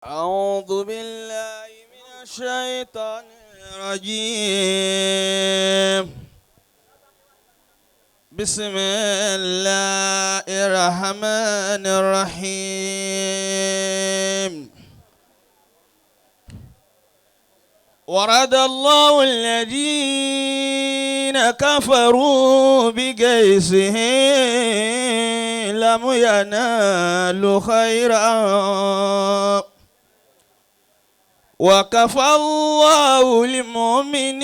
أعوذ بالله من الشيطان الرجيم. بسم الله الرحمن الرحيم. ورد الله الذين كفروا بغيظهم لم ينالوا خيرا وكفى الله المؤمنين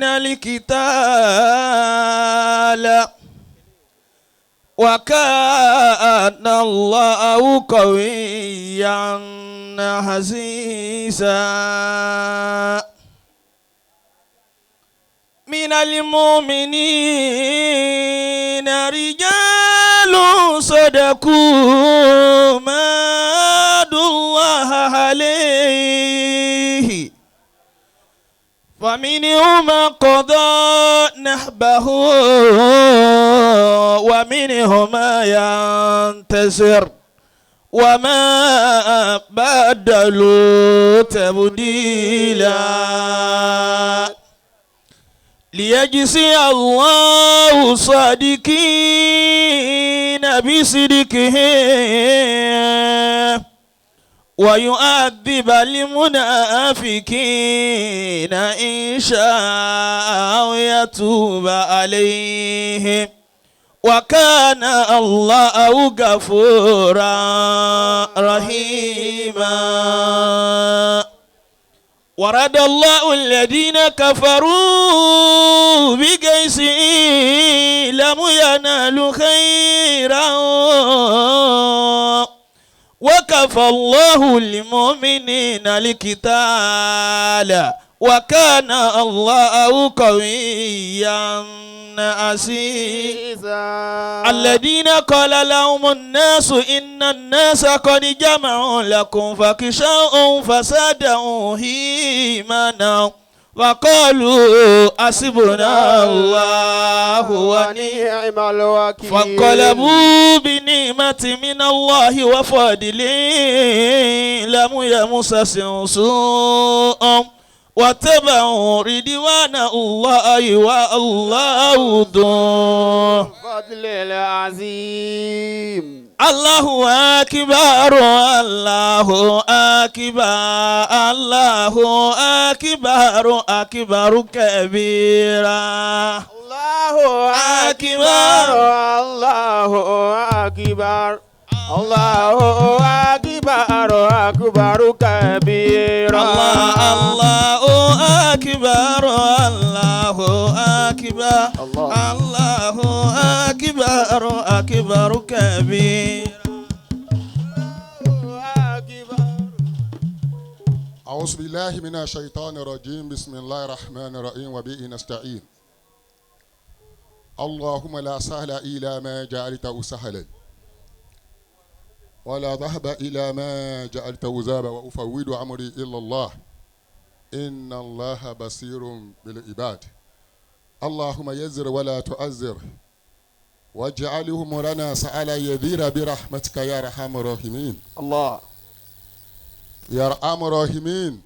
القتال وكان الله قويا عزيزا. من المؤمنين رجال صدقوا ما عاهدوا الله عليه فمنهم من قضى نحبه ومنهم من ينتظر وما بدلوا تبديلا. ليجزي الله الصادقين بصدقهم ويعذب المنافقين إن شاء أو يتوب عليهم وكان الله غفورا رحيما. ورد الله الذين كفروا بغيظهم لم ينالوا خيرا وكفى الله المؤمنين القتال وكان الله قويا عزيزا. الذين قال لهم الناس إن الناس قد جمعوا لكم فاخشوهم فزادهم إيمانا وقالوا حسبنا الله ونعم الوكيل. فانقلبوا بنعمة من الله وفضل لم يمسسهم سوء واتبعوا رضوان الله والله ذو الفضل العظيم. الله أكبر الله أكبر الله أكبر أكبر كبيرا. الله أكبر الله أكبر الله أكبر أكبر كبيرا. الله أكبر الله أكبر الله أكبر أكبر كبيرا. أعوذ بالله من الشيطان الرجيم. بسم الله الرحمن الرحيم وبه نستعين. اللهم لا سهل إلا ما جعلته سهلا ولا ذهب إلى ما جعلته ذهبا وأفوض أمري إلى الله إن الله بصير بالعباد. اللهم يسر ولا تعسر واجعلهم لنا سألا يذير برحمتك يا أرحم الراحمين. الله يا أرحم الراحمين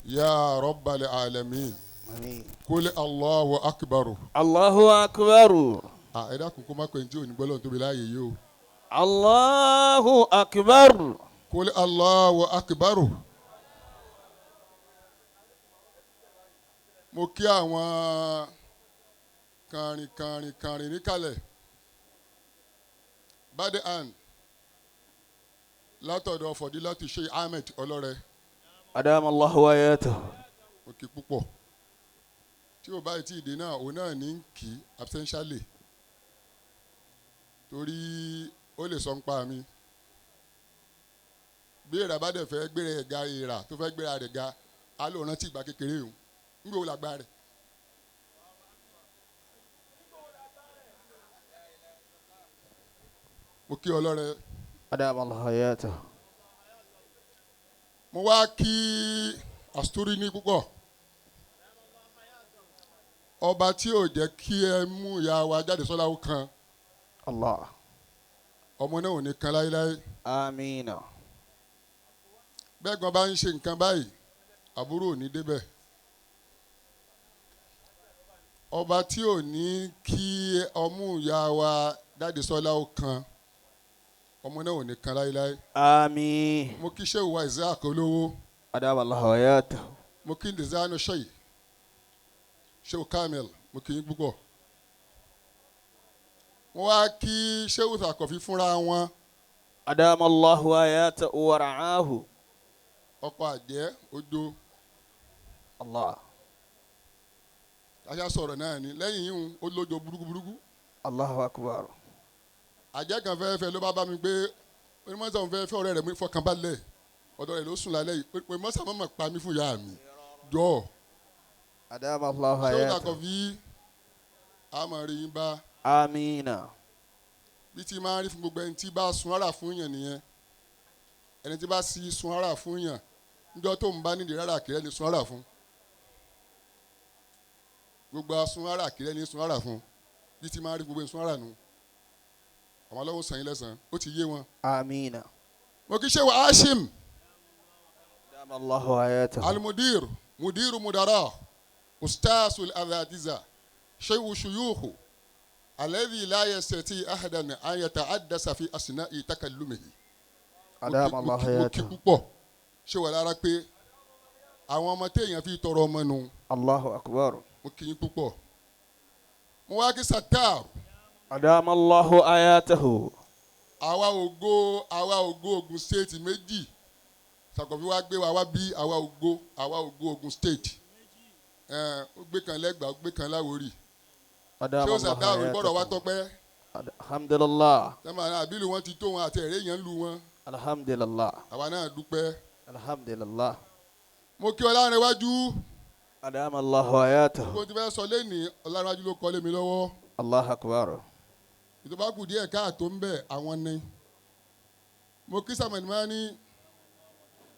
يا رب العالمين. آمين. قل الله أكبر. الله أكبر. Ẹ dákun kó má pè ní tí ò ní gbọ́lọ́run tóbi láàyè yìí o. Allahu akbar. Kul Allahu akbar. Mo kí àwọn kàrin kàrin kàrin níkàlẹ̀ bade an látọ̀dọ̀ Fọdílátù Sheikh Ahmed Ọlọ́rẹ. Adam Allahu ayatahu. Mo kí púpọ̀ tí o bá ti dé náà òun náà ní kí absentially torí ó lè sọ ń pa mi bí èrà bá dẹ̀ fẹ́ gbéra ẹ̀ ga èrà tó fẹ́ gbéra rẹ̀ ga á lò rántí ìgbà kékeré òun ń gbé làgbà rẹ̀. Mo kí Ọlọ́rẹ. Adam Allahu ayatahu. Mo wá kí Asturi ní púpọ̀ ọba tí ò jẹ́ kí ẹ mú ìyá wa jáde sọ́lá ó kan. Allah. Ọmọ náà ò ní kan láéláé. Amina. Bẹ́ẹ̀gbọ́n bá ń ṣe nǹkan báyìí, àbúrò ò ní débẹ̀. Ọba tí ò ní kí ọmú ìyá wa Dádesọ́lá ó kan, ọmọ náà ò ní kan láéláé. Àmín. Mo kí Shehu wa Isaac olówó. Adama Allahu hayatahu. Mo kí Ndezano Sheyi Shehu Kamil, mo kí yín púpọ̀. Mo wá kí Shehu Sàkọ̀fí fúnra wọn. Adama Allahu hayatahu wa ra'ahu. Ọkọ àjẹ́ ojo. Allah. Aṣá sọ̀rọ̀ náà ni lẹ́yìn yìí ó lójo burúkú burúkú. Allahu akbar. Àjẹ́ kan fẹ́ẹ́ fẹ́ ló bá bá mi gbé onímọ̀sán fẹ́ẹ́ fẹ́ ọ̀rẹ́ rẹ̀ mú fọkànbalẹ̀ ọ̀dọ̀ rẹ̀ ló sùn lálẹ́ yìí onímọ̀sán mọ̀mọ̀ pa mí fún ìyá mi jọ. Adama Allahu Shehu hayatahu. Sàkọ̀fí a máa rí yín bá. Amina. Bí tí máa ń rí fún gbogbo ẹni tí bá sun ara fún yàn nìyẹn, ẹni tí bá sì sun ara fún yàn níjọ́ tó ń bá nídìí rárá kìrẹ́ ni sun ara fún, gbogbo asun ara kìrẹ́ ni sun ara fún, bí tí máa ń rí gbogbo ẹni sun ara nù. Àwọn ọlọ́wọ́ sàn yín lẹ́sàn-án, ó ti yé wọn. Amina. Mo kì í ṣe wa Hashim. Adama Allahu hayatahu. Alimudir mudiru mudara ustaasul adadiza shehu shuyuhu alladhi la yastati ahadan an yata'addasa fi asna'i takallumihi. Adama Allahu Mo kí hayatahu. púpọ̀ ṣé wà lára pé àwọn ọmọ téèyàn fi tọrọ ọmọ nù. Allahu akbar. Mo kí yín púpọ̀. Mo wá kí Satar. Adama Allahu hayatahu. Àwa ògo àwa ògo Ogun State méjì Sàkọ̀fí wá gbé wa wá bí àwa ògo àwa ògo Ogun State, ó gbé kan lẹ́gbàá, ó gbé kan láwórì. Adama Ṣé ó Allahu Satar gbọ́dọ̀ wá hayatahu. tọpẹ́. Alhamdulillah. Sẹ́mi àbílù wọn ti tó wọn àti ẹ̀rẹ́ yẹn ń lu wọn. Alhamdulillah. Àwa náà dúpẹ́. Alhamdulillah. Mo kí Ọlárẹ̀wájú. Adama Allahu hayatahu. Gbogbo tí fẹ́ sọ lẹ́nìí, Ọlárẹ̀wájú ló kọ́ lé mi lọ́wọ́. Allahu akbar. Ìjọba kù díẹ̀ káàtó ń bẹ̀ àwọn ni. Mo kí Sàmẹ̀nìmání.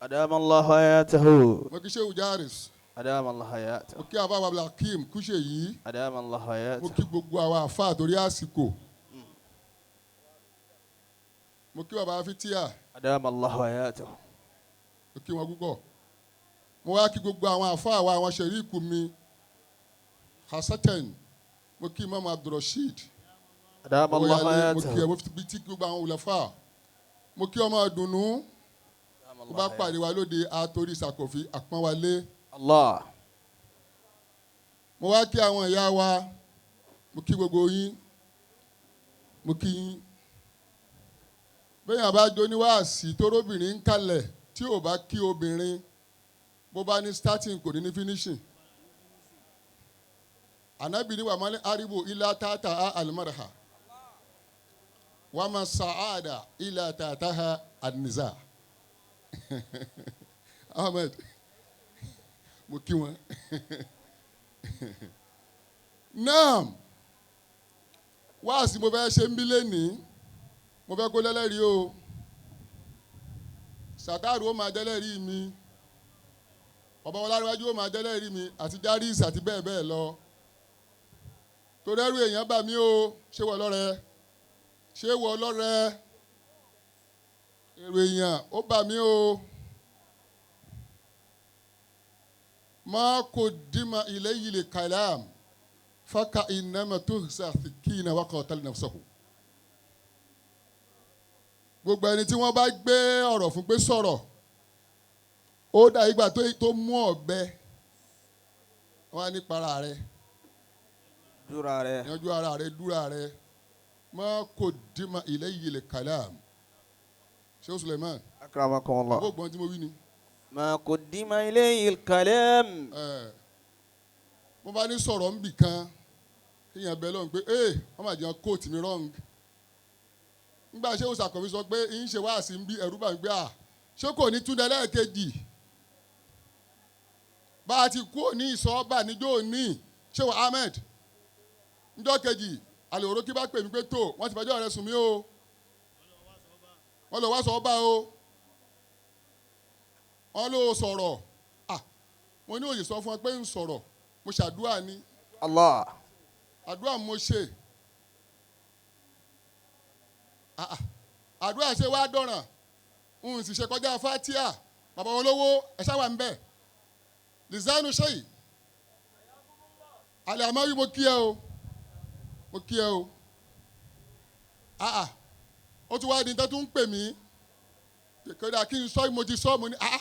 Adama Allahu hayatahu. Mo kí Shehu Jaris. Adama Allahu Mo hayatahu. kí àfa Abdulhakeem Kúṣe yìí. Adama Allahu Mo hayatahu. kí gbogbo àwọn àfa torí àsìkò. Mo kí bàbá Fitia. Adama Allahu hayatahu. Mo kí wọn púpọ̀. Mo wá kí gbogbo àwọn àfa àwa àwọn ṣẹ̀ríkù mi hasaten. Mo kí Imam Abdulrasheed. Adama Allahu Owóyalé, mo kí ẹ hayatahu. mo fi tí gbogbo àwọn òlẹ̀fà. Mo kí ọmọ ìdùnnú. Ó bá pàdé wa lóde àtòrí Sàkọ̀fí àpọ́nwálé. Allah. Mo wá kí àwọn ìyá wa, mo kí gbogbo yín, mo kí yín. Bẹ́ẹ̀ yẹn bá jó ní wáàsí toróbìnrin ń kalẹ̀ tí ò bá kí obìnrin, bó bá ní starting kò ní ní finishing. Ànábì ní wàmálẹ aribo ilá tata ha alimaraha wàmà sàáda ilá tata ha anisa. Ahmed, mo kí wọn. Naam, wáàsí mo fẹ́ ṣe ń bí lẹ́nìí, mo fẹ́ kó lẹ́lẹ́rìí o. Sàtáàrù ó máa jẹ́lẹ́rìí mi, ọba Ọlárẹ̀wájú ó máa jẹ́lẹ́rìí mi àti Jaris àti bẹ́ẹ̀ bẹ́ẹ̀ lọ. Torí ẹrú èèyàn bà mí o, ṣé wọ lọ́rẹ́, ṣé wọ lọ́rẹ́, èrò èèyàn ó bà mí o. Ma qaddima ilayhi al-kalam faka innama tuhsa sikina wa qatala nafsahu. Gbogbo ẹni tí wọ́n bá gbé ọ̀rọ̀ fún pé sọ̀rọ̀, ó dà ìgbà tó mú ọ̀bẹ, wọ́n á ní para rẹ̀, Dúra rẹ̀. yanjú ara rẹ̀, dúra rẹ̀. Ma qaddima ilayhi al-kalam. Ṣé o Suleiman? Akramakumullah. Àbó gbọ́n tí mo wí ni. Ma qaddima ilayhi al-kalam. Mo bá ní sọ̀rọ̀ ń bì kan, kéèyàn bẹ lọ́hùn pé ee wọ́n máa jẹun kóòtù mi wrong. Nígbà ṣé Sàkọ̀fí sọ pé ń ṣe wáàsí ń bí ẹ̀rú bá ń gbé à ṣé kò ní túndẹ̀ lẹ́ẹ̀kejì. Bá a ti kú òní ìsọ́ọ́bà níjó òní ṣé wà Ahmed. Níjọ́ kejì àlòrò kí bá pè mí pé tó wọ́n ti fẹjọ́ rẹ̀ sùn mí o. Wọ́n lọ wá sọ ọba o. Wọ́n ló sọ̀rọ̀. Ah, mo ní òye sọ fún ọ pé ń sọ̀rọ̀, mo ṣàdúrà ni. Allah. Àdúrà mo ṣe. Àdúrà ṣe wá dọ̀ràn, n sì ṣe kọjá fatia. Bàbá olówó ẹ ṣáà wà ń bẹ̀. Lizanu Sheyi alẹ́ àmọ́ yìí mo kí ẹ o, mo kí ẹ o. Ah, ó tún wá di tó tún ń pè mí kódà kí n sọ, mo ti sọ, mo ní ah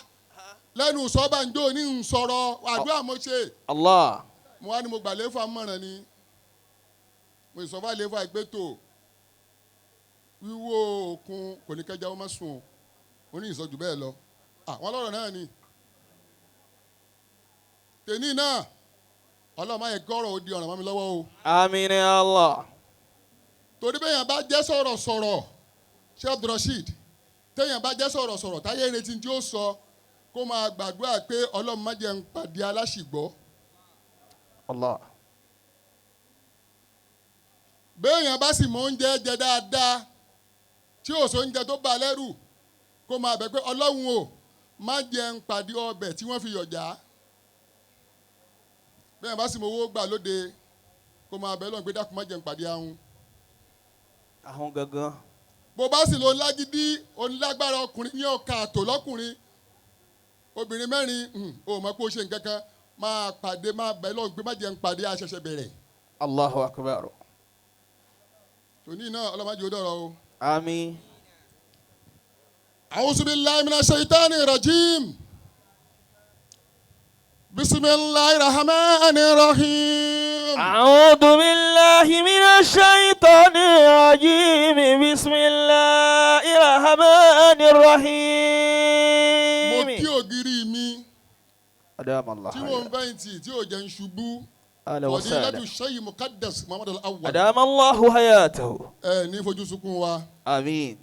lẹ́nu sọ́bàǹjọ́ ní n sọ̀rọ̀ àdúrà mo ṣe. Allah. Mo wá ní mo gbà léfà mọ̀ràn ni, mo sọ fún àléfà ìgbé tó wíwó òkun kò ní kẹjá ó má sùn o, mo ní ìsọjù bẹ́ẹ̀ lọ. Àwọn ọlọ́rọ̀ náà ni tèmi náà, ọlọ́run má yẹ kọ́rọ̀ ó di ọ̀ràn mọ́ mi lọ́wọ́ o. Àmín ya Allah. Torí bẹ́ẹ̀ yẹn bá jẹ́ sọ̀rọ̀ sọ̀rọ̀, Sheikh Abdulrasheed, téèyàn bá jẹ́ sọ̀rọ̀ sọ̀rọ̀ táyé retí tí ó sọ, kó máa gbàdúrà pé ọlọ́run má jẹ́ n pàdé aláṣìgbọ́. Allah. Béèyàn bá sì mọ oúnjẹ jẹ dáadáa tí ò sọ oúnjẹ tó bá lẹ́rù, kó máa bẹ̀ pé ọlọ́run o má jẹ́ n pàdé ọbẹ̀ tí wọ́n fi yọ̀já. Béèyàn bá sì mọ owó gbà lóde, kó máa bẹ̀ lọ́run pé dákun má jẹ́ n pàdé ahun. Ahun gangan. Bó bá sì lo lágídí onílágbára ọkùnrin ní ọkà àtò lọ́kùnrin, obìnrin mẹ́rin, ò mọ̀ pé ó ṣe nǹkan kan, máa pàdé, máa bẹ̀ lọ́run pé má jẹ́ n pàdé aṣẹ̀ṣẹ̀ bẹ̀rẹ̀. Allahu akbar. Tòní náà ọlọ́mọdé ó dọ̀rọ̀ o. Àmín. A'udhu billahi minash shaitani rajim. Bismillahir rahmanir rahim. A'udhu billahi minash shaitani rajim. Bismillahir rahmanir rahim. Mo kí ògiri mi. Adam Allah. Tí mo ń fẹ̀yìntì tí ò jẹ́ ń ṣubú. Ahlan wa sahlan. Fadilatu Shaykh Muqaddas Muhammad al-Awwal. Adam Allahu hayatahu. Ẹ ní fojú sunkún wa. Àmín.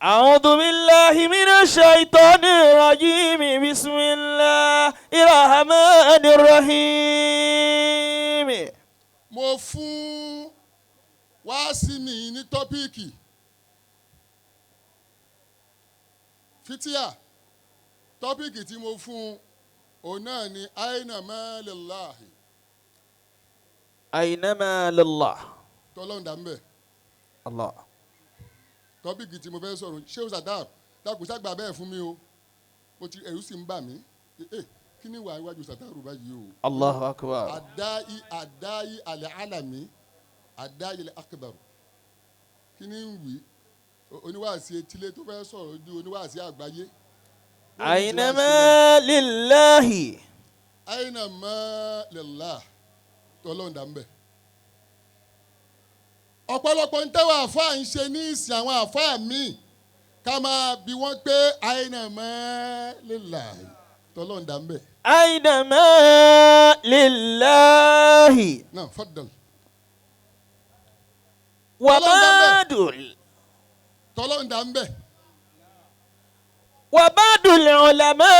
أعوذ بالله من الشيطان الرجيم. بسم الله الرحمن الرحيم. Mo fún wáàsí mi ní topic fitia. Topic tí mo fún òun náà ni aina ma lillahi. Aina ma lillah. Tọ́lọ́run dà ń bẹ̀. Allah. Topic tí mo fẹ́ sọ̀rọ̀, Sheikh Sadam dákun ságbà bẹ́ẹ̀ fún mi o, mo ti ẹ̀rù sì ń bà mí. Kí ni wàá iwájú Sadaru báyìí o? Allahu akbar. Àdáyí àdáyí alẹ́ alàmì àdáyí alẹ́ akbar. Kí ni ń wí? Oníwàásí etílé tó fẹ́ sọ̀rọ̀ ojú oníwàásí àgbáyé. Aina ma lillahi. Aina ma lillah. Tọ́lọ́run dà ń bẹ̀. Ọ̀pọ̀lọpọ̀ ń tẹ́wọ̀ àfáà ń ṣe ní ìsìn àwọn àfáà míì, ká máa bi wọ́n pé aina ma lillahi. Tọ́lọ́run dà ń bẹ̀. Aina ma lillahi. Náà faddal. Wa ba'dul. Tọ́lọ́run dà ń bẹ̀. Wa ba'dul ulama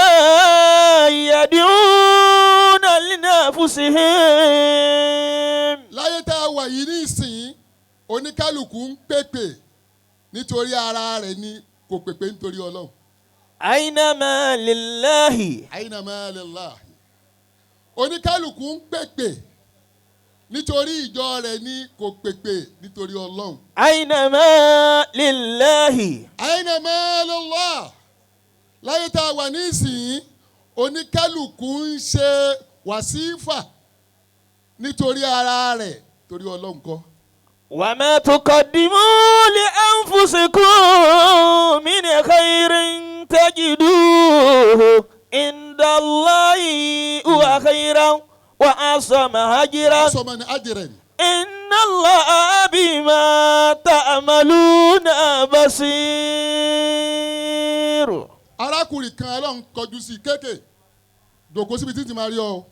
yad'una li nafsihim. Láyé tá a wà yìí ní ìsìn, oníkálukú ń pèpè nítorí ara rẹ̀ ni, kò pèpè nítorí Ọlọ́run. Aina ma lillahi. Aina ma lillahi. Oníkálukú ń pèpè nítorí ìjọ rẹ̀ ni, kò pèpè nítorí Ọlọ́run. Aina ma lillahi. Aina ma lillah. Láyé tá a wà ní ìsìn, oníkálukú ń ṣe wàsífà nítorí ara rẹ̀, torí Ọlọ́run kọ́. Wa ma tuqaddimu li anfusikum min khairin tajiduhu inda Allahi huwa khairan wa a'zama ajran. A'zama ajran. Inna Allaha bima ta'maluna basir. Arákùnrin kan Ọlọ́run kọjú sí kéèké, jòkó síbi títí máa rí ọ.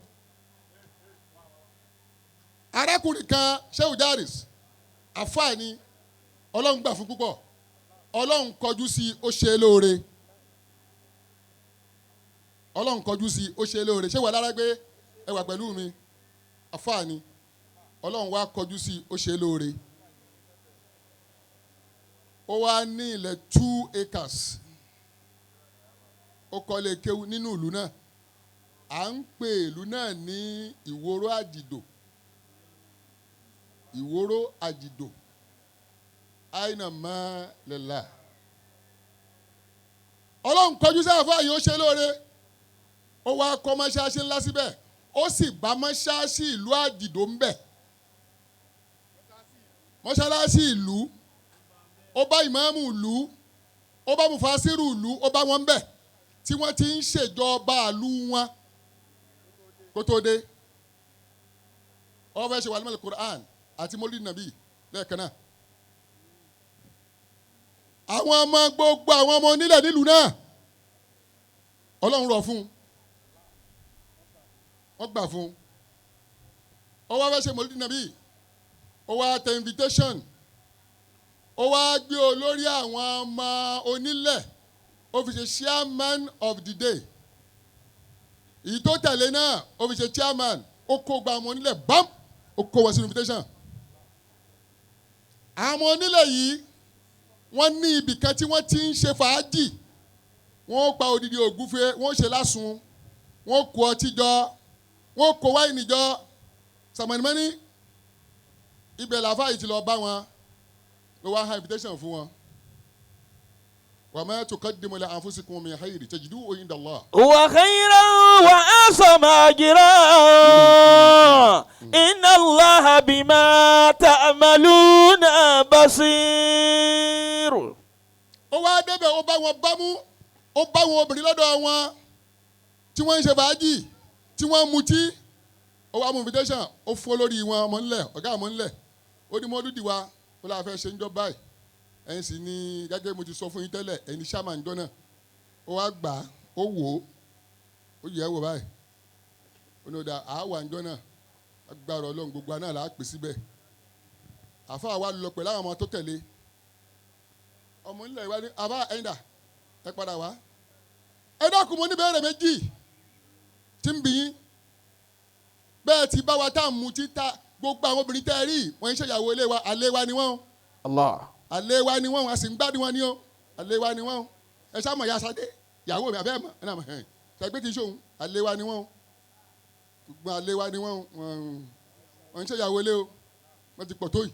Arákùnrin kan Shehu Jaris àfáà ni, Ọlọ́run gbà fún púpọ̀, Ọlọ́run kọjú sí, ó ṣe é lóore. Ọlọ́run kọjú sí, ó ṣe é lóore. Ṣé wà lára gbé ẹ wà pẹ̀lú mi? Àfáà ni, Ọlọ́run wá kọjú sí, ó ṣe é lóore. Ó wá ní ilẹ̀ 2 acres. Ó kọ́lé kéwú nínú ìlú náà. À ń pè ìlú náà ní Ìwòrò Àjìdò. Ìwòrò Àjìdò. Aina ma lillah. Ọlọ́run kọjú sáfà yìí, ó ṣe lóore, ó wá kọ́ mọ́ṣáláṣí ńlá síbẹ̀, ó sì bá mọ́ṣáláṣí ìlú Àjìdó ń bẹ̀, mọ́ṣáláṣí ìlú, ó bá ìmáàmù ìlú, ó bá mufasiru ìlú, ó bá wọn ń bẹ̀ tí wọ́n ti ń ṣèjọba ìlú wọn kó tó dé. Ó fẹ́ ṣe wàlímọ̀ Qur'an àti mọ́lídì nàbí lẹ́ẹ̀kan náà. Àwọn ọmọ, gbogbo àwọn ọmọ onílẹ̀ nílùú náà, Ọlọ́run rọ̀ fún un, wọ́n gbà fún un. Ó wá fẹ́ ṣe mọ́lídì nàbí, ó wá tẹ invitation, ó wá gbé olórí àwọn ọmọ onílẹ̀, ó fi ṣe chairman of the day. Èyí tó tẹ̀lé náà, ó fi ṣe chairman. Ó kó gba ọmọ onílẹ̀ bám, ó kó wọn sínú invitation. Àwọn onílẹ̀ yìí, wọ́n ní ibìkan tí wọ́n ti ń ṣe fàájì. Wọ́n pa odidi ògúfe, wọ́n ṣe lásùn, wọ́n kó ọtí jọ, wọ́n kó wáìnì jọ sàmọ́nìmọ́nì. Ibẹ̀ làáfàá yìí ti lọ bá wọn, ló wá ha invitation fún wọn. Wa ma tuqaddimu li anfusikum min khayrin tajiduhu inda Allah. وخيرا وأعظم أجرا إن الله بما تعملون بصير. Ó wá débẹ̀, ó bá wọn bámú, ó bá wọn obìnrin lọ́dọ̀ wọn tí wọ́n ń ṣe fàájì, tí wọ́n ń mutí. Ó wá mú invitation, ó fún olórí wọn, ọmọ ńlẹ̀, ọ̀gá ọmọ ńlẹ̀. Ó ní mọ́lúdì wa ó láà fẹ́ ṣe ń jọ báyìí, ẹ̀yin sì ní, gẹ́gẹ́ mo ti sọ fún yín tẹ́lẹ̀, ẹ̀yin ní sáàmà ń jọ náà. Ó wá gbà á, ó wò ó, ó yẹ̀ ẹ́ wò báyìí. Ó ní ó da àá ń jọ náà, agbára Ọlọ́run, gbogbo àná là á pè síbẹ̀. Àfáà wa lọ pẹ̀lú àwọn ọmọ tó tẹ̀lé. Ọmọ nílẹ̀ ìwádìí àbá ẹ̀yìn dà, ẹ padà wá. Ẹ dákun, mo ní bẹ́ẹ̀rẹ̀ méjì tí ń bì yín. Bẹ́ẹ̀ ti bá wa tá à ń mutí, tá gbogbo àwọn obìnrin tẹ́ ẹ rí, wọ́n ń ṣèyàwó ilé wa, àlè wa ni wọ́n o. Allah. Àlè wa ni wọ́n o, a sì ń gbádùn wọn ni o, àlè wa ni wọ́n o. Ẹ ṣá mọ̀ ya Sadé, ìyàwó mi, àbẹ́ ẹ̀ mọ̀ ẹ̀ náà mọ̀ ẹ̀ ṣàgbé kì í ṣòun, àlè wa ni wọ́n o, gbogbo àlè wa ni wọ́n o. Wọ́n ń ṣèyàwó ilé o, wọ́n ti pọ̀ tó yìí.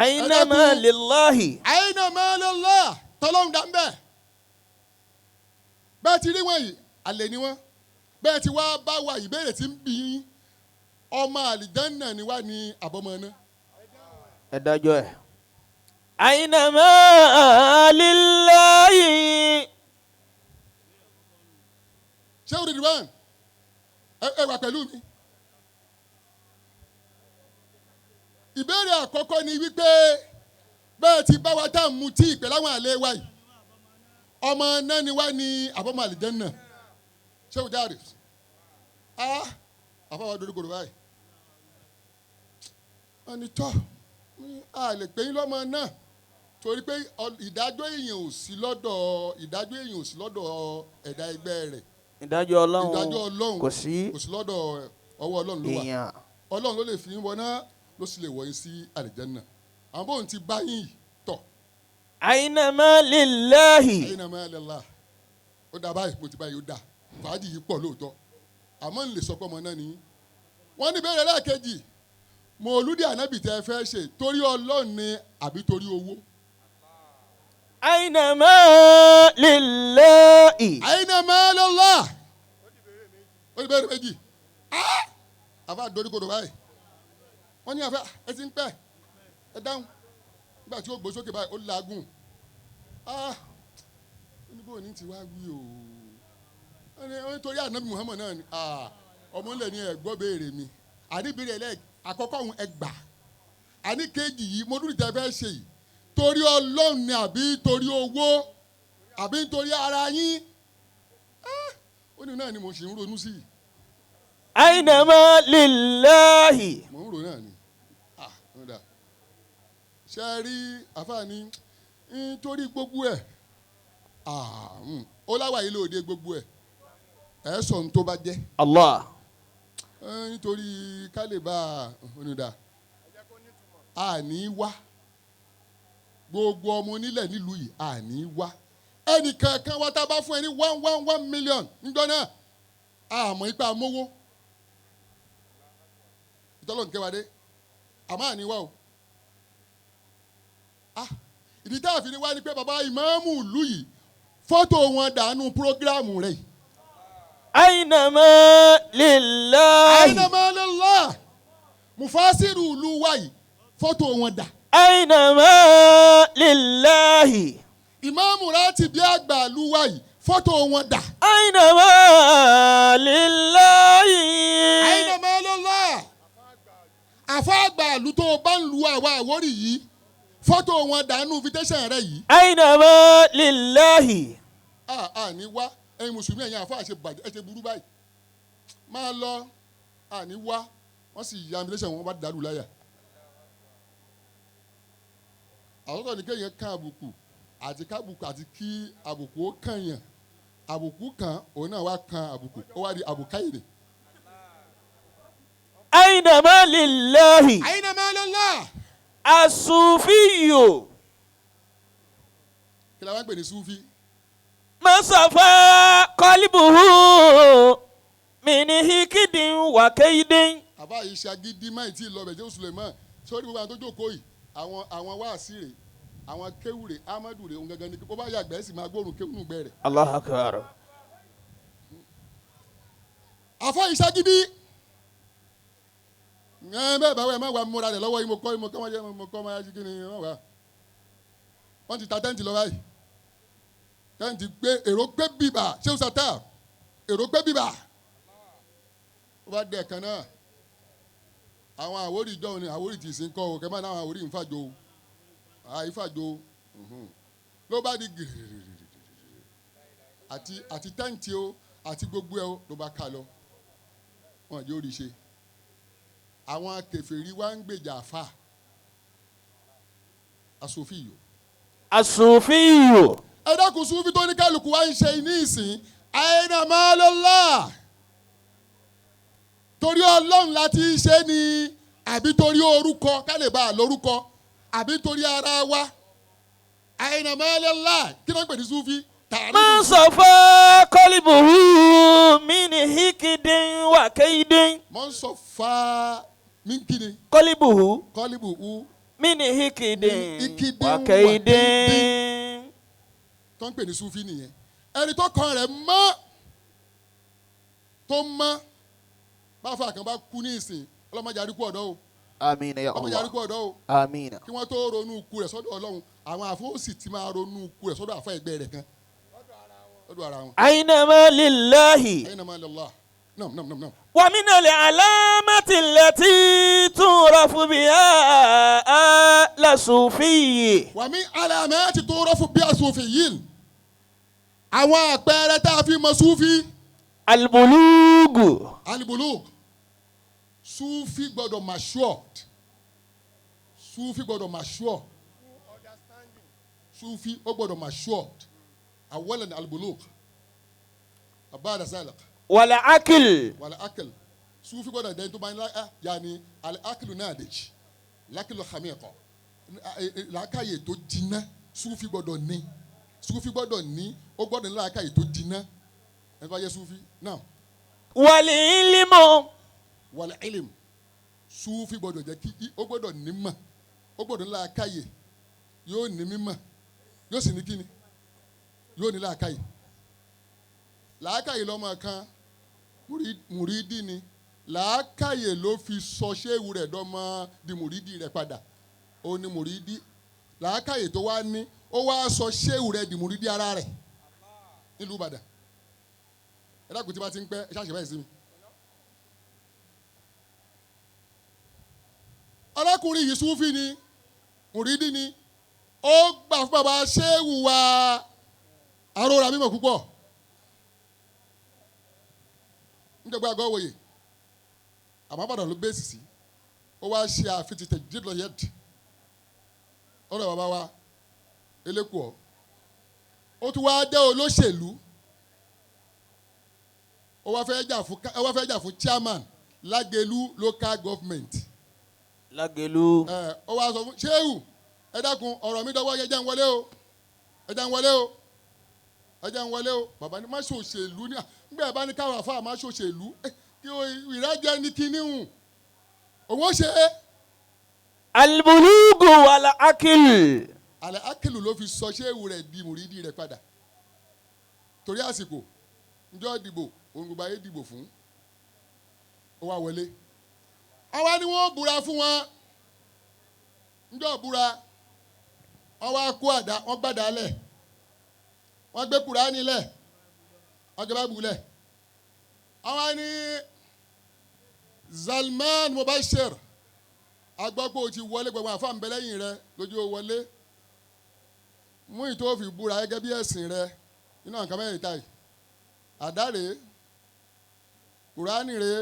أينما لله. Àyìnà máa lọ lọ tọ́lọ́hún dá ń bẹ̀. Bẹ́ẹ̀ ti rí wọ̀nyí, àlè ni wọ́n. Bẹ́ẹ̀ ti wá bá wa, ìbéèrè tí ń bí yín, ọmọ àlìjánà ni wá ní àbọ̀mọ́ náà? Ẹ dájọ́ ẹ̀. أينما لله. Ṣé o Ridwan, ẹ wà pẹ̀lú mi? Ìbéèrè àkọ́kọ́ ni wípé, bẹ́ẹ̀ ti bá wa tá à ń mutí pẹ̀lú àwọn àlè wa yìí, ọmọ náà ni wá ní àbọ̀mọ́ àlìjánà? Ṣé o jáde? Ah, àfọwọ́ dorí kodò báyìí. Wọ́n ní tọ́ a lè pè yín lọ́mọ náà torí pé ìdájọ́ èèyàn ò sí lọ́dọ̀ ẹ̀dá ẹgbẹ́ rẹ̀. Ìdájọ́ Ọlọ́run. Ìdájọ́ Ọlọ́run kò sí kò sí lọ́dọ̀, ọwọ́ Ọlọ́run ló wà. Èèyàn. Ọlọ́run ló lè fi yín wọná, ló sì lè wọ̀ yín sí àlìjẹ́nnà. Àwọn bóun ti bá yín yìí tọ̀. أينما لله. Ẹ̀yin náà máa lè la ó dá báyìí, mo ti báyìí, ó dá fàájì yìí pọ̀ lóòótọ́, àmọ́ ń lè sọ pé ọmọ náà nìyí. Wọ́n ní bẹ́ẹ̀rẹ̀ lẹ́ẹ̀kejì, mọ̀lúdì ànábì tẹ́ fẹ́ ṣe, torí Ọlọ́run ni àbí torí owó? أينما لله. Àyìnà máa lọ lọ, ó ní bẹ́ẹ̀rẹ̀ méjì. Ah! Àfa dorí kodò báyìí. Wọ́n ní àfa, ẹ ti ń pẹ́, ẹ dáhùn. Nígbà tí ó gbó sókè báyìí, ó làágùn. Ah! Ó ní bóun ní ti wá wí o, ó ní torí ànábì Muhammad náà ni. Ah! Ọmọ ńlẹ̀ ní ẹ gbọ́ béèrè mi, àní béèrè ẹlẹ́ àkọ́kọ́ òun ẹ gbà, àní kejì yìí, mo dúró tẹ fẹ́ ṣe yìí, torí Ọlọ́run ni àbí torí owó àbí nítorí ara yín? Ah! Ó ní náà ni mo sì ń ronú sí i. أينما لله. Mò ń rò náà ni. Ah, ó dà, ṣe é rí àfààní nítorí gbogbo ẹ̀. Ah, ó láwà yìí lóde gbogbo ẹ̀, ẹ̀ sọ ohun tó bá jẹ́. Allah. Ẹ, nítorí ká lè bá a onídà àní wá, gbogbo ọmọ onílẹ̀ nílùú yìí, àní wá ẹnì kankan wá. Tá a bá fún ẹ ní 1 1 1 million níjọ́ náà, àmọ́ ipa mówó ìtọ́lọ́ nkẹwàá dé, àmọ́ àní wá o. Ah, ìdí tá a fi ní wá ni pé bàbá ìmáàmù ìlú yìí Fọ́tò wọn dànù prógráàmù rẹ̀. Aynama lillahi. Aynama lillah. Mufasiru ìlú wa yìí fọ́tò wọn dà. Aynama lillahi. Ìmáàmù rántí bí àgbà ìlú wa yìí fọ́tò wọn dà. Aynama lillahi. Aynama lillah. Àfa àgbà ìlú tó o bá ń lu àwa Àwórì yìí fọ́tò wọn dànù invitation rẹ̀ yìí. Aynama lillahi. A ní wá ẹ̀yin mùsùlùmí ẹ̀yin àfa àṣẹ bàjẹ́ ẹ ṣe burú báyìí máa lọ a ní wá wọ́n sì ya invitation wọn bá dàlú láyà. Àtọ́tọ̀ ní kéèyàn kan àbùkù àti kábùkù àti kí àbùkù ó kàn yàn àbùkù kan òun náà wá kan àbùkù ó wá di àbùkáyèrè. Aynama lillahi. Aynama lillah. Asufiyo. Kí la wá ń pè ní sufi. Masafa qalbuhu min hikidin wa kaidin. Àbá yìí ṣagídí máì tí ì lọ bẹ̀ jẹ́ Suleiman sórí gbogbo àwọn tó jókòó yìí àwọn wáàsí rè àwọn kéwù rè Amadu rè òun gangan ni bó bá yàgbẹ́ ẹ̀ sì máa gbóòórùn kéwù nù gbẹ rẹ̀. Allahu akbar. Àfọ yìí ṣagídí ẹ bẹ́ẹ̀ bá wẹ̀ má wà múra rẹ̀ lọ́wọ́ yìí mo kọ́ mo kọ́ mo kọ́ máa ṣe kí ni wọ́n wà. Wọ́n ti ta tẹ́ǹtì lọ báyìí tẹ́ǹtì gbé èrò gbé bíbà ṣé o sàtà èrò gbé bíbà ó bá dẹ̀ kan náà àwọn Àwórì jọ ni Àwórì tì sí ń kọ́ o kẹ́ máa náà àwọn Àwórì ń fàjò o àìfàjò ló bá di gìrìrìrìrì àti tẹ́ǹtì o àti gbogbo ẹ o ló bá ká lọ wọn yóò rí ṣe àwọn kèfèrí wa ń gbèjà àfà asòfin yìí. Asòfin yìí. Ẹ dákun sufi tó ní kálukú wa ń ṣe ní ìsìn aynama lillah torí Ọlọ́run láti ṣe ni àbí torí orúkọ ká lè bá a lórúkọ àbí torí ara wa aynama lillah kí ló ń pè ní sufi. Man safa qalbuhu min hikidin wa kaidin. Man safa min kini. Qalbuhu. Qalbuhu. Min hikidin wa kaidin. Tó ń pè ní sufi nìyẹn ẹni tó kàn rẹ̀ mọ́ tó mọ́ báfa kan bá kú ní ìsìn ọlọ́mọdé àríkú ọ̀dọ́ o. Àmín ya Allah. Ọlọ́mọdé àríkú ọ̀dọ́ o. Àmín. Kí wọ́n tó ronú ikú rẹ̀ sọ́dọ̀ Ọlọ́run àwọn àfọ́sì ti máa ronú ikú rẹ̀ sọ́dọ̀ àfa ẹgbẹ́ rẹ̀ kan sọ́dọ̀ ara wọn. Aynama lillahi. Aynama lillah. Nam nam nam nam. Wa minal alamati allati turafu biha ala sufiyyi. Wa min alamati turafu biha sufiyyin. Àwọn àpẹẹrẹ tá a fi mọ sufi. Albulugu. Albulugu. Sufi gbọ́dọ̀ matured. Sufi gbọ́dọ̀ mature. Sufi ó gbọ́dọ̀ matured. Awalan albulugh. Abada zalak. Wala akil. Wala akil. Sufi gbọ́dọ̀ dẹ́n tó bá ń la yaani al akilu nadij. Lakilu hamiqa. Làákàyè tó jiná. Sufi gbọ́dọ̀ ní. Sufi gbọ́dọ̀ ní. Ó gbọ́dọ̀ ní làákàyè tó jiná. Ẹ bá yẹ sufi náà. Wal ilmu. Wal ilm. Sufi gbọ́dọ̀ jẹ́ kí ó gbọ́dọ̀ ní mọ̀ ó gbọ́dọ̀ ní làákàyè yóò ní mímọ̀ yóò sì ní kíni yóò ní làákàyè làákàyè lọ́mọ kan mùrídì ni làákàyè ló fi sọ ṣéwù rẹ̀ dọ́mọ di mùrídì rẹ̀ padà ó ní mùrídì làákàyè tó wá ní ó wá sọ ṣéwù rẹ̀ di mùrídì ara rẹ̀ nílùú Ìbàdàn ẹ dákun tí bá ti ń pẹ́ ẹ ṣáà ṣe báyìí sí mi. Arákùnrin yìí Súfì ni mùrídì ni ó gbà fún bàbá ṣéwù wa aróra mímọ̀ púpọ̀ níjọba àgọ́ òwòye àmọ́ Ìbàdàn ló bẹ́ẹ̀sì sí ó wá ṣe àfitì tẹ̀jídọ̀ yẹ́dì ọ̀rọ̀ bàbá wa elékùọ́ ó tún wá dé olóṣèlú ó wá fẹ́ jà fún chairman Lágelú local government. Lágelú. Ẹ ó wá sọ fún ṣéwù ẹ dákun ọ̀rọ̀ mi dọ́wọ́ ẹ jẹ́ ń wọlé o ẹ jẹ́ ń wọlé o ẹ jẹ́ ń wọlé o bàbá ní má ṣòṣèlú ní nígbà yẹn bá ní káwọn àfa má ṣòṣèlú kí ìrẹ́jẹ ní kinní hùn òun ó ṣe é. Albulugu wal akil. Àlẹ́ akilu ló fi sọ ṣéwù rẹ̀ di mùrídìí rẹ̀ padà. Torí àsìkò njọ́ dìbò òun gbogbo ayé dìbò fún ó wá wọlé. Àwa ni wọ́n búra fún wọn njọ́ búra wọ́n wá kó àdá wọ́n gbàdá lẹ̀ wọ́n gbé Kùránì lẹ̀ wọ́n gbé Báíbù lẹ̀. Àwa ni Zalman Mubashir agbọ́pọ̀ ti wọlé gbogbo àfa ń bẹ lẹ́yìn rẹ lójú ó wọlé mú ìtò fi búra gẹ́gẹ́ bí ẹ̀sìn rẹ nínú àwọn nǹkan mẹ́rin táyì àdá rèé Kùránì rèé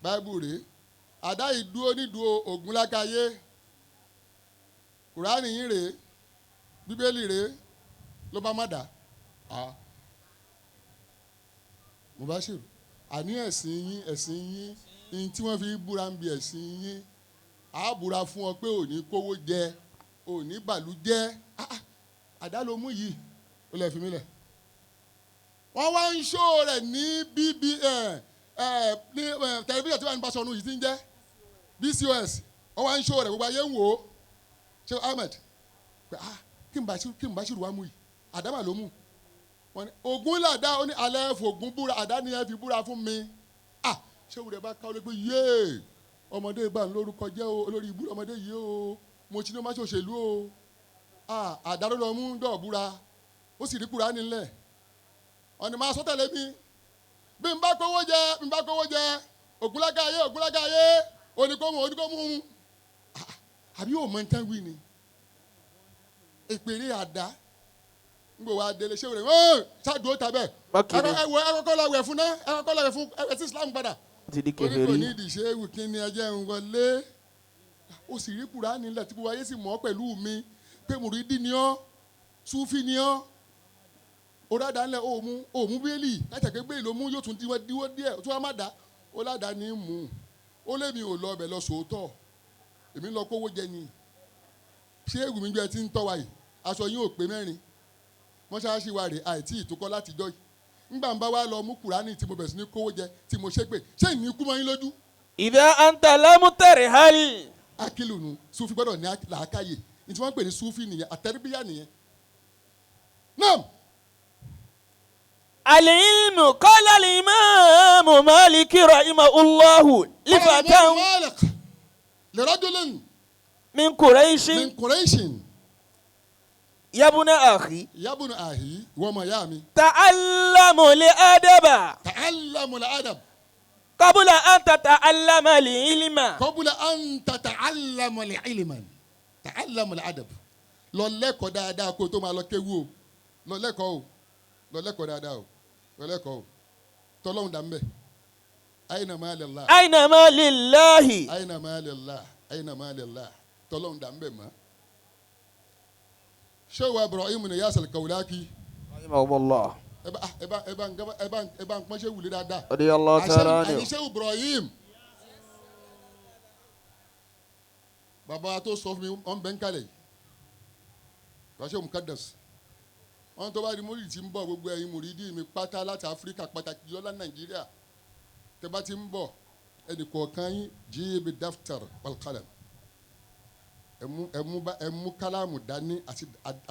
Báíbù rèé àdá yìí dúró nídùú Ògúnlákayé Kùránì yín rèé Bíbélì rèé ló bá má dà á Mubashir àní ẹ̀sìn yín ní tí wọ́n fi búra ń bi ẹ̀sìn yín á búra fún ọ pé òní kówó jẹ òní bàlú jẹ àdá ló mú yìí ó lè fi mí lẹ̀. Wọ́n wá ń ṣó rẹ̀ ní bb ní tẹlifíṣàn tí wọ́n ń bá sọnù yìí ti ń jẹ́ BCOS wọ́n wá ń ṣó rẹ̀ gbogbo ayé ń wò ó ṣé Ahmed pé ah kí n bá ṣì rù wá mú yìí àdá mà ló mú wọ́n ní Ògún làdá ó ní alẹ́ fògún búra àdá ni ẹ fi búra fún mi ah ṣé òwúrẹ̀ bá káwọ́ lé pé yéè ọmọdé bá ń lórúkọ jẹ́ o olórí ibú ọmọdé yìí o mo ti ní o má ṣòṣèlú o ah àdá ló lọ mú dọ̀ búra ó sì rí Kùránì nílẹ̀ ọ̀nì máa sọ tẹ̀lé mi bí n bá kówó jẹ bí n bá kówó jẹ Ògúnlákayé Ògúnlákayé oníkómù oníkómù àbí yóò mọ nǹkan wí ni ìpèrè àdá n gbò wá délé ṣé wòlé ọ́n ṣáàdúró tabẹ̀ ẹ wọ ẹ kọ́kọ́ lọ wẹ̀ fún náà ẹ kọ́kọ́ lọ wẹ̀ fún ẹ sí Islam padà ti di orí kò kèfèrí. ní ìdí ṣé ewu kí ni ẹjẹ́ ń wọlé ó sì rí Kùránì nílẹ̀ tí gbogbo ayé sì mọ̀ ọ́ pẹ̀lú mi pé mùrídì ni ọ́ súfì ni ọ́ òrádà ńlẹ̀ òmù òmù bẹ́ẹ̀lì látàgbé bẹ́ẹ̀lì ló mú yóò tún díwọ́ díwọ́ díẹ̀ tó wá má dá ó ládàá ní í mú ó lémi ò lọ ọbẹ̀ lọ sòótọ́ èmi lọ kówó jẹ ni ṣé ewu mi jẹ́ ti ń tọ́ wa yìí aṣọ yín ò pé mẹ́rin mọ́ṣáláṣí wa rè àìtí ìtúkọ́ láti jọ́ yìí ńgbà ń bá wa lọ mú Kùránì tí mo bẹ̀rẹ̀ sí ní kówó jẹ tí mo ṣépè ṣé ìní kú mọ́ yín lójú Idha anta lam tarhal. akilu nu sufi gbọ́dọ̀ ní làákàyè ní tí wọ́n ń pè ní sufi nìyẹn àtẹrìbíyà nìyẹn. Naam. Al-ilmu qala al-imamu Maliki rahimahullahu lifatan Malik lirajulin min Quraish min Quraishin yabuna akhi yabunu ahi wọ́n mọ̀ ya mi. ta'allamu al-adaba Ta'allamu al-adab qabla an tata'allama al-ilma. qabla an tata'allama al-ilma ta'allamu al-adab lọ lẹ́kọ̀ọ́ dáadáa kó o tó máa lọ kéwú o lọ lẹ́kọ̀ọ́ o lọ lẹ́kọ̀ọ́ dáadáa o lọ lẹ́kọ̀ọ́ o tọ́lọ́hún dà ń bẹ̀ ayna ma lillah Aina ma lillahi. ayna ma lillah ayna ma lillah tọ́lọ́hún dà ń bẹ̀ mọ́. Ṣé wa Ibrahim ní Yasir Kaulaki Rahimahullah. ẹ bá ẹ bá ẹ bá ẹ bá ẹ bá ń pọ́n ṣé wùlé dáadáa. Radiyallahu ta'ala anhu. Àṣẹ Ibrahim bàbá tó sọ fún mi wọn bẹ ń kalẹ̀ yìí ránṣẹ́ Mukaddas wọn tó bá di múrìdì tí ń bọ̀ gbogbo ẹ̀yin mùrídì mi pátá láti Áfíríkà pàtàkì jùlọ lá Nàìjíríà tẹ bá ti ń bọ̀ ẹnì kọ̀ọ̀kan yín jíìbì daftar wal qalam ẹ mú kálámù dání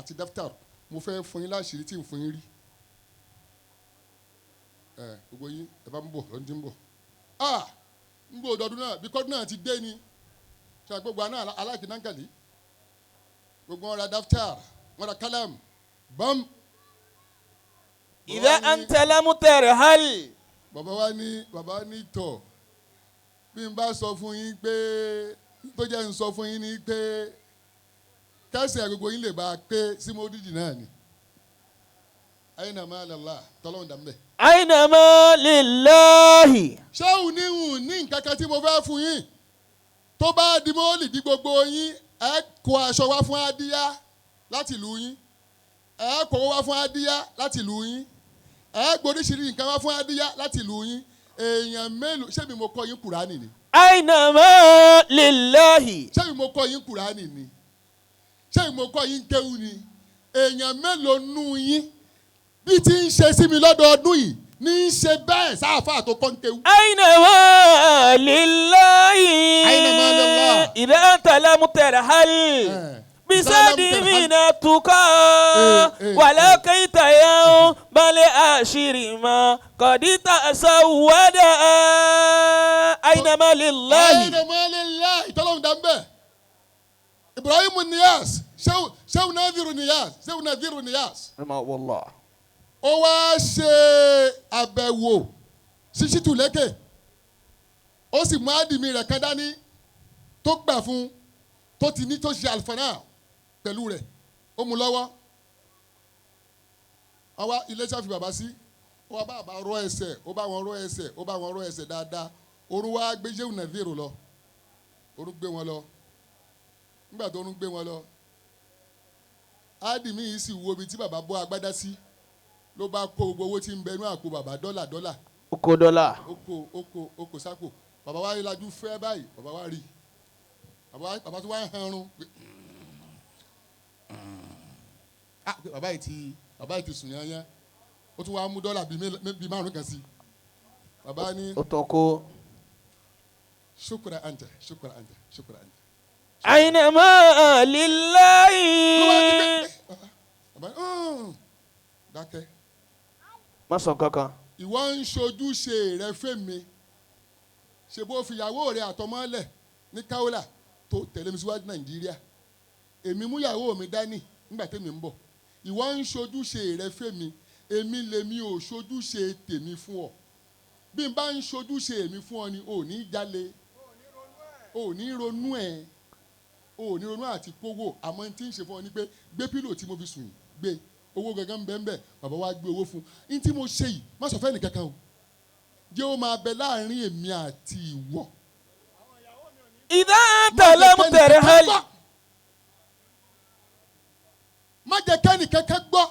àti daftar mo fẹ́ fún yín láṣìírí tí ń fún yín rí ẹ gbogbo yín ẹ bá ń bọ̀ lọ́dún tí ń bọ̀ ah ń gbọ́ ọdọọdún náà bí kọ́dún náà ti dé ni ṣe gbogbo àná alákìnnákàlì gbogbo wọn ra daftar wọn ra kálámù bam. Idha anta lam tarhal. Bàbá wa ní bàbá ní tọ̀ bí n bá sọ fún yín pé tó jẹ́ n sọ fún yín ni pé kẹsì gbogbo yín lè bá a pé sí mọ́dídì náà ni ayna ma lillah tọ́lọ́hún dàmbẹ́. Aina ma lillahi. Ṣé òun ní òun ní nǹkan kan tí mo fẹ́ fún yín tó bá di mọ́ọ̀lì di gbogbo yín ẹ kó aṣọ wá fún adíyá láti ìlú yín ẹ kó wá fún adíyá láti ìlú yín ẹ gboríṣiríṣi nǹkan wá fún adíyá láti ìlú yín èèyàn mélòó ṣé mi mo kọ́ yín Kùránì ni. Aina ma lillahi. Ṣé mi mo kọ́ yín Kùránì ni ṣé mi mo kọ́ yín kéwú ni èèyàn mélòó nú yín bí ti ń ṣe sí mi lọ́dọọdún yìí ní í ṣe bẹ́ẹ̀ sáfà tó kọ́ ń kéwú. Aina ma lillahi. Aina ma lillah. Idha anta lam tarhal. بسد من التقى ولقيت يوم العاشر ما قد تسود أينما لله أينما لله tọ́lọ́hún dá ń bẹ̀. Ibrahim Niyas Shehu Nadhiru Niyas Shehu Nadhiru Niyas والله ó wá ṣe àbẹ̀wò sí Ṣítù Lékè ó sì mú àdìmí rẹ̀ kan dání tó gbà fún tó ti ní tó ṣe àlùfáà pẹ̀lú rẹ̀ ó mú lọ́wọ́ àwa iléeṣẹ́ fi bàbá sí ó wá bá bàbá rọ ẹsẹ̀ ó bá wọn rọ ẹsẹ̀ ó bá wọn rọ ẹsẹ̀ dáadáa orun wá gbé Shehu Nadhiru lọ orun gbé wọn lọ nígbà tó orun gbé wọn lọ àdìmí yìí sì wo ibi tí bàbá bọ́ agbádá sí ló bá kó gbogbo owó tí ń bẹ inú àpò bàbá dọ́là dọ́là oko dọ́là ó kó ó kó ó kó sápò bàbá wa lajú fẹ́ báyìí bàbá wa rí bàbá tó wá ń hanrun pé ah pé bàbá yìí ti sùn yányán ó tún wá mú dọ́là bíi márùn kan sí bàbá ní ó tọ́ kó. ṣukura anta ṣukura anta ṣukura anta. أينما لله ló wá ti pé bàbá ní dákẹ́ má sọ kankan. ìwọ ń ṣojúṣe rẹ fẹ́mi ṣe bó fìyàwó rẹ àtọmọ́lẹ̀ ní káwọ́là tó tẹ̀lé mi síwájú nàìjíríà èmi mú ìyàwó mi dání nígbà tèmi ń bọ̀ ìwọ ń ṣojúṣe rẹ fẹ́mi èmi lèmi ò ṣojúṣe tèmi fún ọ bí n bá ń ṣojúṣe èmi fún ọ ni ò ní jalè ò ní ronú ẹ ò ní ronú àti kówó àmọ́ n tí ń ṣe fún ọ ni pé gbé pílò tí mo fi sùn yìí gbé owó gangan bẹ́ẹ̀ bẹ́ẹ̀ bàbá wa gbé owó fún un n tí mo ṣe yìí má sọ fẹ́ nìkankan o jẹ́ ó máa bẹ láàrin èmi àti ìwọ. إذا أنت لم ترحل má jẹ́ kẹ́ni kankan gbọ́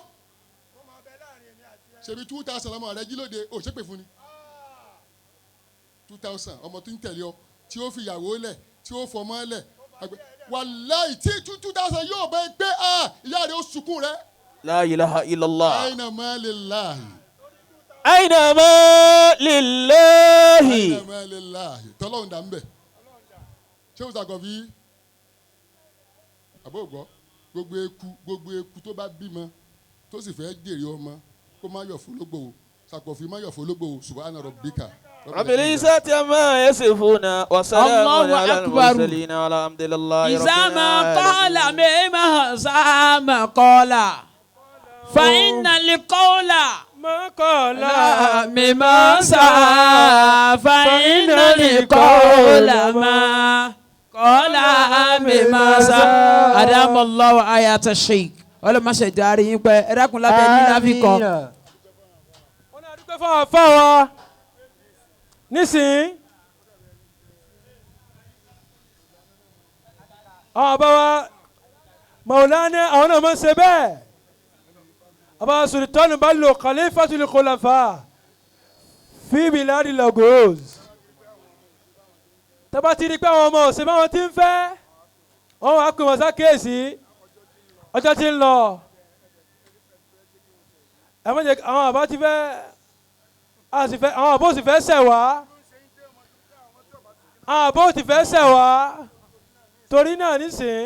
ṣebí 2000 ọmọ rẹ jí lóde ò ṣépè fún ni 2000 ọmọ tó ń tẹ̀lé ọ tí ó fi ìyàwó lẹ̀ tí ó fọmọ lẹ̀ wàláì tí 2000 yóò bẹ gbé ìyá rẹ ó sunkún rẹ. لا إله إلا الله أين ما لله أينما لله أين ما لله tọ́lọ́hún dà ń bẹ̀ ṣé o sàkọ̀fí àbó gbọ́ gbogbo eku tó bá bímọ tó sì fẹ́ jèrè ọmọ kó má yọ̀ fọlọ́gbò o sàkọ̀fí má yọ̀ fọlọ́gbò o subhana rabbika. رب العزة عما يصفون وسلام الله على أكبر. المرسلين والحمد لله رب إذا ما قال العالمين مما زعم قال فإن القول ما قال لا مما سعى فإن القول ما قال مما سعى أدام الله آيات الشيخ ọlọ́mọ ṣe darí yín pẹ́ ẹ dákun lábẹ́ ní láfi kan. Wọ́n ní adúpẹ́ fún àfa wa nísìnyí àwọn àbá wa Maulana àwọn náà máa ń ṣe bẹ́ẹ̀ àbá Sultan Bello Khalifatul Khulafa fi biladi Lagos tọ́ba ti rí pé àwọn ọmọ ọ̀sẹ̀ báwọn ti ń fẹ́ wọ́n wàá pè wọ́n sákèésí ọjọ́ ti ń lọ ẹ má jẹ́ àwọn àbá ti fẹ́ a sì fẹ́ àwọn àbó sì fẹ́ ṣẹ̀ wá àwọn àbó sì fẹ́ ṣẹ̀ wá torí náà nísìnyí.